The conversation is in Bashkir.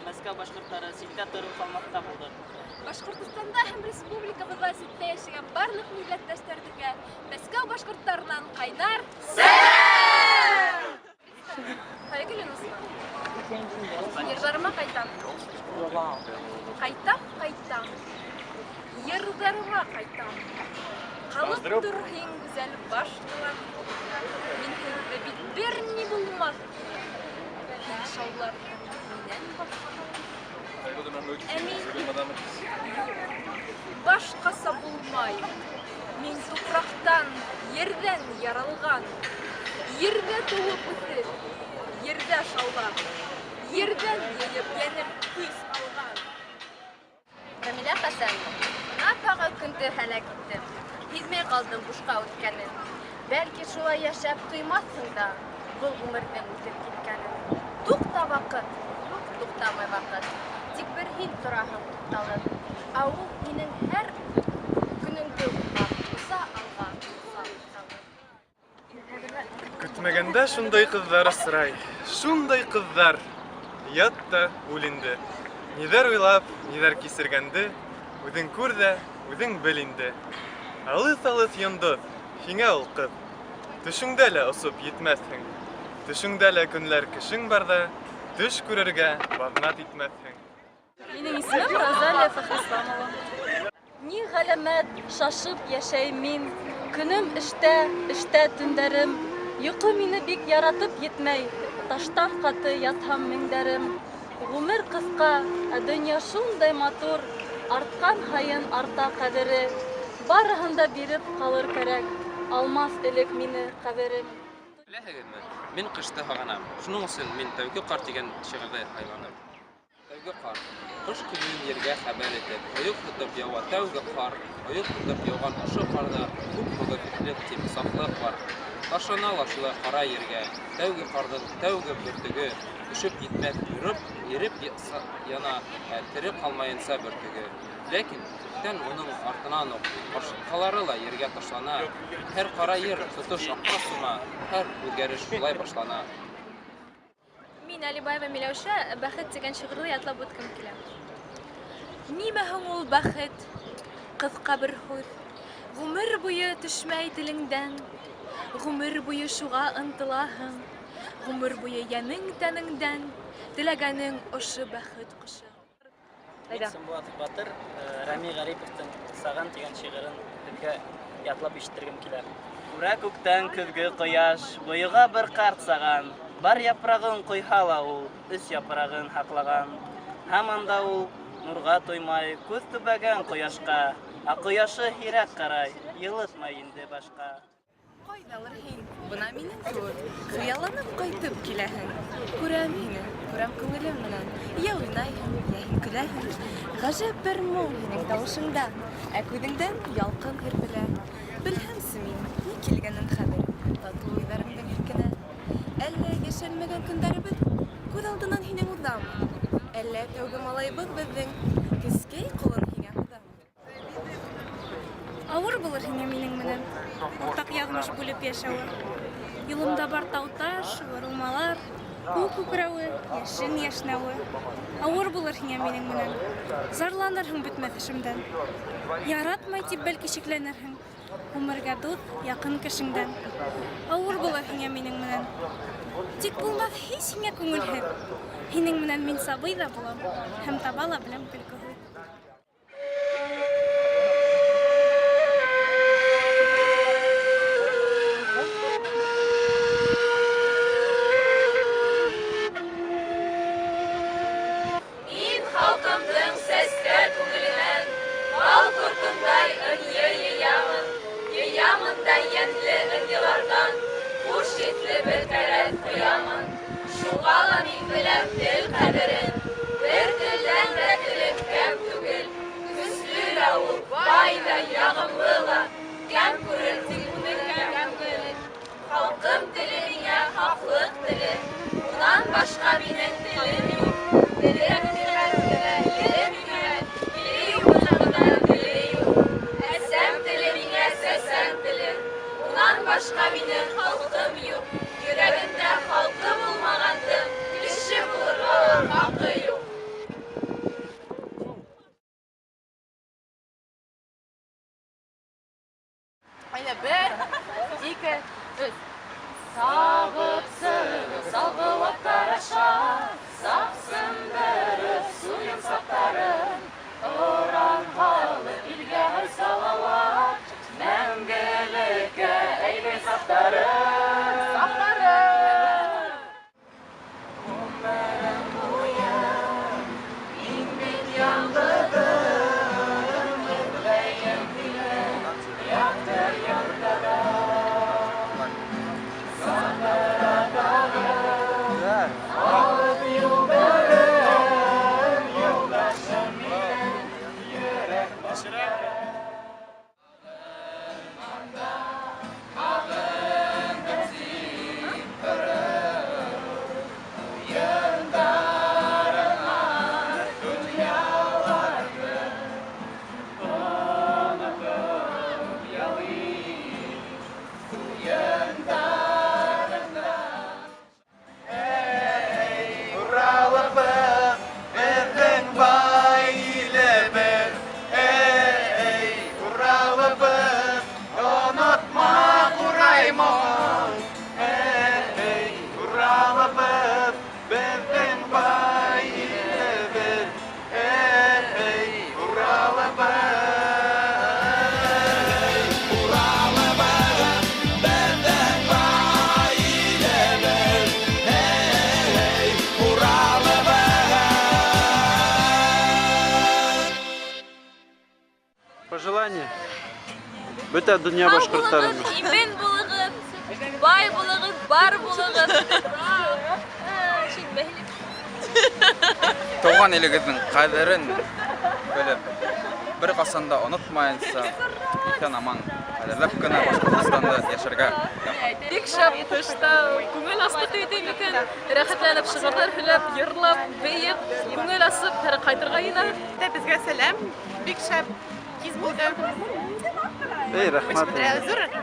Мәскәү башҡорттары ситтә тороп ҡалмаҫҡа булдыҡ. Башҡортостанда һәм республикабыҙҙа ситтә йәшәгән барлыҡ милләттәштәрҙегә Мәскәү башҡорттарынан ҡайнар сәләм! Айгөл Юнысова. Йырҙарыма ҡайтам. Ҡайтам, ҡайтам. Йырҙарыма ҡайтам. Ҡалып тор һин, гүзәл баш ҡалам. Минһеҙ ҙә бит бер ни булмаҫ. Һин шауларһың минән башҡа. Ә мин башҡаса булмай. Мин тупраҡтан, ерҙән яралған. Ерҙә тыуып үҫеп, ерҙә шаулап, ерҙән йыйып йәнем көс алған. Рәмилә Хәсәнова. Бына тағы көндө һәләк иттем. Һиҙмәй ҡалдым бушҡа үткәнен. Бәлки шулай йәшәп туймаҫһың да был ғүмерҙең үтеп киткәнен. Туҡта, ваҡыт, юҡ, туҡтамай ваҡыт. Тик бер һин тораһың туҡталып. Ә ул һинең һәр көнөңдө урлап, оса алға, оса туҡталып. Көтмәгәндә шундай ҡыҙҙар осрай. Шундай ҡыҙҙар. Ят та үл инде. Ниҙәр уйлап, ниҙәр кисергәнде, үҙең күр ҙә, үҙең бел инде. Алыҫ-алыҫ йондоҙ, һиңә ул ҡыҙ. Төшөңдә лә осоп етмәҫһең. Төшөңдә лә көнләр кешең барҙа, төш күрергә баҙнат итмәҫһең. Минең исемем Розалия Фәхрисламова. Ни ғәләмәт шашып йәшәйем мин. Көнөм эштә, эштә төндәрем. Йоҡо мине бик яратып етмәй. Таштан ҡаты ятһам меңдәрем. Ғүмер ҡыҫҡа, ә донъя шундай матур. Артҡан һайын арта ҡәҙере. Барыһын да биреп ҡалыр кәрәк. Алмаҫ элек мине ҡәберем. Беләһегеҙме, мин ҡышты һағынам. Шуның өсөн мин «Тәүге ҡар» тигән шиғырҙы һайланым. Тәүге ҡар. Ҡыш көнөн ергә хәбәр итеп, ойоҡ тотоп яуа тәүге ҡар. Ойоҡ тотоп яуған ошо ҡарҙа күп мөгөтлөк тип сафлыҡ бар. Ташлана ла шулай ҡара ергә тәүге ҡарҙың тәүге бөртөгө. Өшөп етмәҫ иреп, иреп яна, ә тере ҡалмайынса бөртөгө. Ләкин күптән уның артынан уҡ башҡалары ла ергә ташлана. Һәр ҡара ер тотош аҡҡа сума, һәр үҙгәреш шулай башлана. Мин Әлибаева Миләүшә, «Бәхет» тигән шиғырҙы ятлап үткем килә. Нимә һуң ул бәхет? Ҡыҫҡа бер һүҙ. Ғүмер буйы төшмәй телеңдән. Ғүмер буйы шуға ынтылаһың. Ғүмер буйы йәнең тәнеңдән теләгәнең ошо бәхет ҡошо. Мин Сымбулатов Батыр, Рәми Ғариповтың «Саған» тигән шиғырын һеҙгә ятлап ишетергем килә. Күрә күктән көҙгө ҡояш, бойоға бер ҡарт саған. Бар япрағын ҡойһа ла ул, өс япрағын һаҡлаған. Һаман да ул нурға туймай, күҙ төбәгән ҡояшҡа. Ә ҡояшы һирәк ҡарай, йылытмай инде башҡа. Ҡайҙалыр һин, бына минең кеүек, хыялланып ҡайтып киләһең. Күрәм һине, күрәм күңелем менән. Йә уйнайһың, йә һин көләһең. Ғәжәп бер моң һинең тауышыңда, ә күҙеңдән ялҡын һирпелә. Белһәмсе мин, ни килгәнен хәҙер, татлы уйҙарыңдың иркенә. Әллә йәшәлмәгән көндәребеҙ күҙ алдынан һинең уҙамы? Әллә тәүге малайыбыҙ беҙҙең кескәй ҡулын һиңә һуҙамы? Ауыр булыр һиңә минең менән уртаҡ яҙмыш бүлеп йәшәүе. Юлымда бар тау-таш, боролмалар, күк күкрәүе, йәшен йәшнәүе. Ауыр булыр һиңә минең менән. Зарланырһың бөтмәҫ эшемдән. Яратмай тип бәлки шикләнерһең. Ғүмергә дуҫ, яҡын кешеңдән. Ауыр булыр һиңә минең менән. Тик булмаҫ һис һиңә күңелһеҙ. Һинең менән мин сабый ҙа булам һәм таба ла беләм көлкө һүҙ. Мин халҡымдың сәскә күңеленән бал ҡортондай ынйы йыямын, йыямын да йәнле ынйыларҙан хуш еҫле бер тәрәт ҡоямын. Шуға ла мин беләм тел ҡәҙерен, бер телдән дә телем кәм түгел. Бөтә донъя Һау башҡорттарын. булығыҙ, имен булығыҙ, бай булығыҙ, бар булығыҙ. Тыуған илегеҙҙең ҡәҙерен белеп, бер ҡасан да онотмайынса, иҫән-аман ҡәҙерләп кенә Башҡортостанда йәшәргә Бик шәп тышта күңел асты тейҙе микән? Рәхәтләнеп шиғырҙар һөйләп, йырлап, бейеп, күңел асып, һәр ҡайтырға йыйынабыҙ. Беҙгә сәләм, бик шәп кис булды. Эй, рәхмәт. Ҙур рәхмәт.